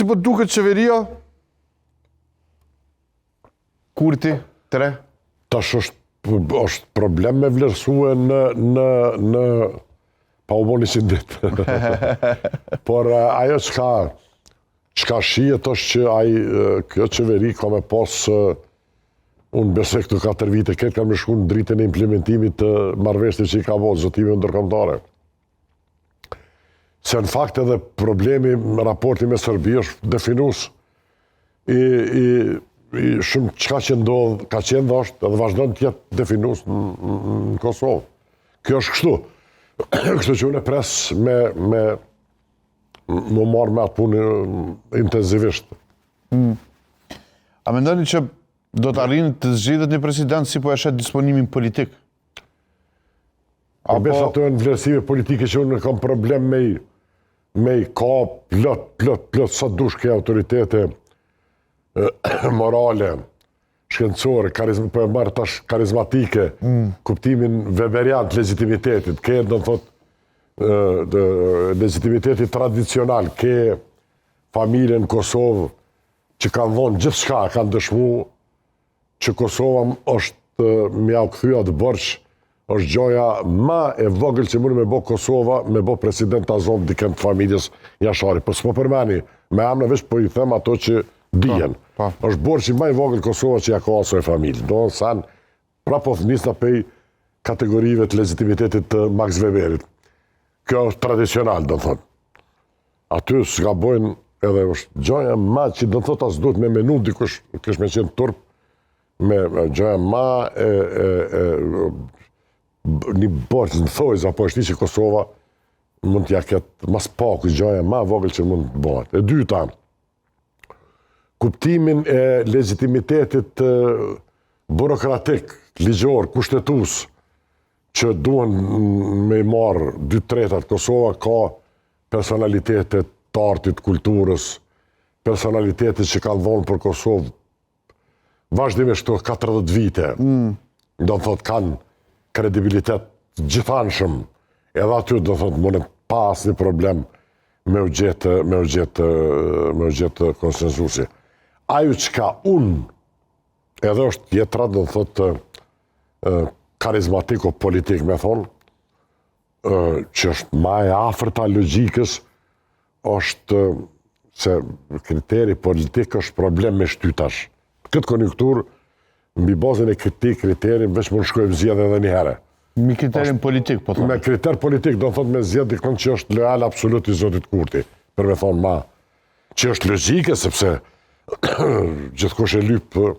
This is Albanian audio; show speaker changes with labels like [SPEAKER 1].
[SPEAKER 1] Si po duket qeveria? Kurti, 3.
[SPEAKER 2] Tash është, është problem me vlerësue në, në, në, pa u bo 100 ditë. Por eh, ajo çka, çka shihet është që ai, eh, kjo qeveri ka me pas, eh, unë besoj këto 4 vite, këtë kanë me shku në dritën e implementimit të marrëveshjeve që i ka bo, zotimeve ndërkombëtare. Se në fakt edhe problemi me raporti me Serbi është definues i, i, i shumë çka që ndodh, ka qenë dhe është edhe vazhdon të jetë definues në, në, në Kosovë. Kjo është kështu. Kështu që unë e pres me, me, me u marrë me atë punë intensivisht.
[SPEAKER 1] Mm. A mendoni që do të arrijnë të zgjidhet një president si po e sheh disponimin politik?
[SPEAKER 2] Apo... Besa ato janë vlerësime politike që unë kam problem me i, me i ka plot, plot, plot, sa dush ke autoritete morale, shkencore, karizm, po e marr tash karizmatike, mm. kuptimin weberian të legjitimitetit, ke, do të thotë, legjitimitetit tradicional, ke familje në Kosovë që kanë dhonë gjithçka, kanë dëshmu që Kosova është me jau kthy atë borxh, është gjoja ma e vogël që mund me bo Kosova, me bo president ta zonë dikën të familjes Jashari. Po s'po përmeni, me emna veç po i them ato që dihen. Po, po. është borxhi ma i vogël Kosova që ja ka asoj familje. Do në sen, pra po nisna pej kategorive të legjitimitetit të Max Weberit. Kjo është tradicional, do të thotë. Aty s'gabojnë edhe është gjoja ma që do të thotë as duhet me menu dikush, kish me qenë turp, me gjoja ma e, e, e, një borxh në thojza, po është që Kosova mund t'ja ketë mas paku gjoja ma vogël që mund të bëhet. E dyta, kuptimin e legjitimitetit burokratik, ligjor, kushtetues, që duhen me i marrë dy tretat, Kosova ka personalitete të artit, kulturës, personalitete që kanë dhonë për Kosovë vazhdimisht këto 40 vite, mm. do të thotë kanë kredibilitet gjithanshëm, edhe aty do të thotë mundet pa asnjë problem me u gjetë, me u gjetë, me u gjetë konsensusi. Ajo çka unë, edhe është tjetra, do të thotë karizmatiko politik, me thonë, që është ma e afërta logjikës, është se kriteri politik është problem me shty tash. Këtë konjunkturë, mbi bazën e këtij kriteri, veç mund shkojmë zgjedhje edhe një herë.
[SPEAKER 1] Me kriterin politik, po thonë.
[SPEAKER 2] Me kriter politik, do të thotë me zgjedh dikon që është lojal absolut i Zotit Kurti, për me thonë ma, që është logjike, sepse gjithkush e lypë.